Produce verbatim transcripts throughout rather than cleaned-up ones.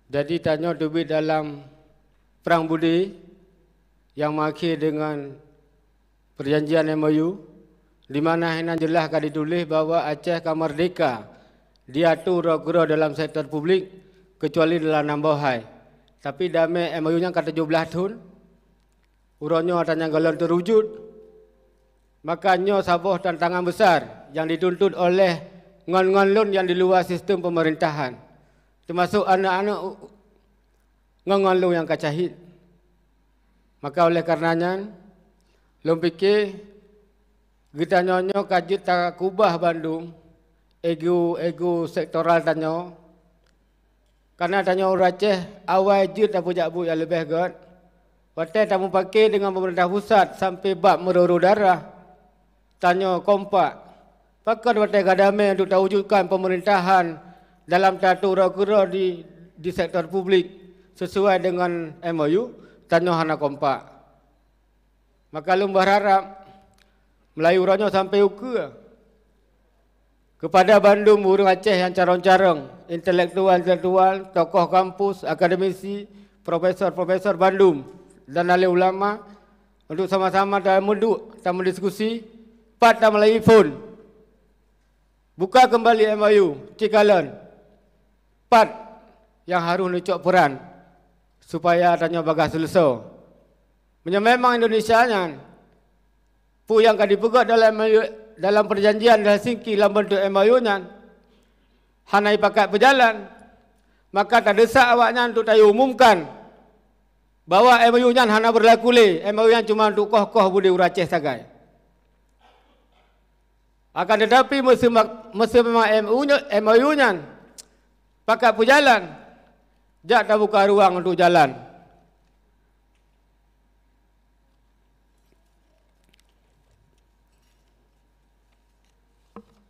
Jadi tanyoe teubiet dalam prang budi nyang meuakhé deungon peujanjian M O U, di mana hinan jeulaih ka dituléh bahwa Aceh ka meurdéhka di atoe uroe keudroe dalam sektor publik, keucuali dalam nam boh hai. Tapi damé M O U nyan ka tujoh blaih thon, uroe nyoe atra nyang gohlom teuwujud. Maka nyoe saboh tantangan besar nyang dituntut oleh ngon-ngon lôn nyang di luwa sistem peumeurintahan, teumasok aneuëk-aneuëk ngon-ngon lôn nyang ka syahid. Maka oleh kareuna nyan, lôn pike geutanyoe nyoe ka jeuet takubah bandum ego-ego sektoral tanyoe. Kareuna tanyoe ureuëng Aceh awai jeuet tapeujak buet nyang leubeh gét, watée tamupaké deungon peumeurintah pusat sampoe bak meuroro darah. Tanyoe kompak. Pakon watée ka damé untuk tawujudkan peumeurintahan dalam tatu uroe keudroe di, di sektor publik sesuai deungon M O U, tanyoe hana kompak. Maka lôn beurharab, meulayeue uroe nyoe sampoe ukeue, keupada bandum ureuëng Aceh nyang carông-carông, intelektual-intelektual, tokoh kampus, akademisi, profesor-profesor bandum, dan alim ulama, untuk sama-sama tameuduek, tameudiskusi, pat tameulayeue phon. Buka keumbali M O U, cikalon. Pat nyang harôh neucok peuran, supaya tanyoe bagaih seuleusoe. Meunyoe memang Indonesia nyan, peue nyang ka dipeugét dalam, dalam peujanjian di Helsinki lam beuntuk M O U nyan, hana jipakat peujalan, maka tadeusak awaknyan untuk tayue umumkan bahwa M O U nyan hana beurlaku lé, M O U nyan cuma untuk koh-koh budi ureuëng Aceh sagai. Akan teutapi, meuseu ma-, meuseu memang M O U nyo-, M O U nyan pakat peujalan, jak tabuka ruang untuk jalan.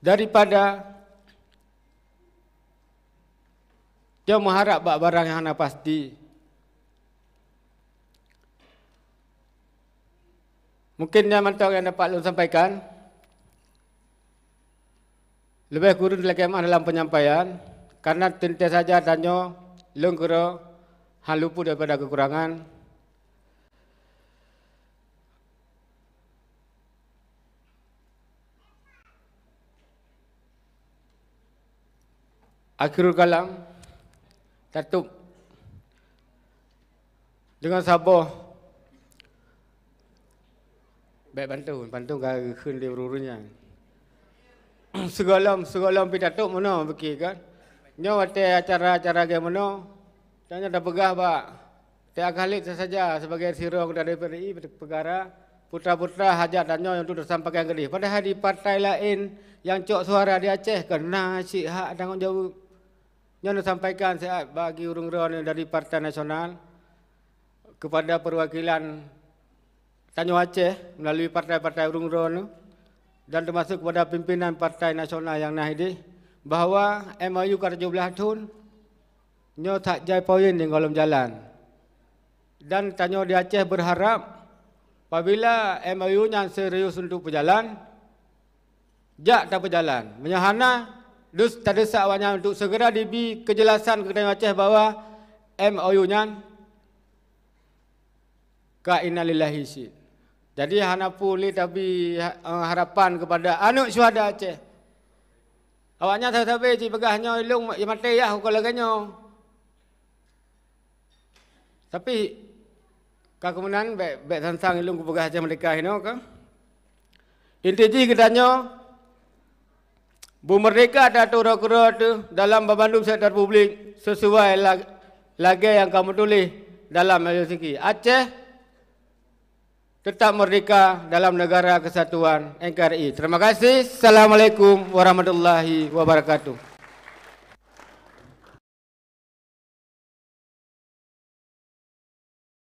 Daripada nyoe meuharab bak barang nyang hana pasti. Mungkin nyan mantong nyang dapat lôn sampaikan. Leubeh kureueng lakée meuah dalam penyampaian, karena teuntée saja tanyoe lôn keudroe hana luput daripada keukurangan. Akhirul kalam, tatôb deungon saboh, bék pantôn, pantôn ka geukheun lé ureuëng nyan. Sigohlom, sigohlom pih tatôb meunoe, bukon kan? Nyoe watée acara-acara lagée meunoe, tanyoe tapeugah bak T A Khalid sasaja sebagai sidroe anggota D P R R I peukara putra-putra hajat tanyoe untuk teusampaikan keudeh. Padahai di partai laén nyang cok suara di Aceh kon na cit hak tanggong jaweueb. Nyoe neusampaikan siat bagi ureuëng droeneuh dari Partai Nasional kepada perwakilan tanyoe Aceh melalui partai-partai ureuëng droeneuh dan teumasuk kepada pimpinan Partai Nasional nyang na ideh bahwa M O U ka tujoh blaih thon nyoe that jai poin nyang gohlom jalan. Dan tanyoe di Aceh beurharab, apabila M O U nyan serius untuk peujalan, jak tapeujalan. Meunyoe hana, dus tadeusak awaknyan untuk segera dibi keujelasan keu tanyoe Aceh bahwa M O U nyan ka innalillahi cit. Jadi hana peue lé tabi ha-, eh, harapan keupada aneuëk syuhada Aceh. Awaknyan sabe-sabe jipeugah nyoe ilong maté yah uka lagée nyoe. Tapi ka keumeunan bék, bék sang-sang ilong kupeugah Aceh Merdeka hinoe ka. Inti jih geutanyoe beumeurdeka tatu uroe keudroe teuh dalam banmandum sektor publik sesuai la-, lagée nyang ka meutuléh dalam Helsinki. Aceh tetap merdeka dalam negara kesatuan N K R I. Terima kasih. Assalamualaikum warahmatullahi wabarakatuh.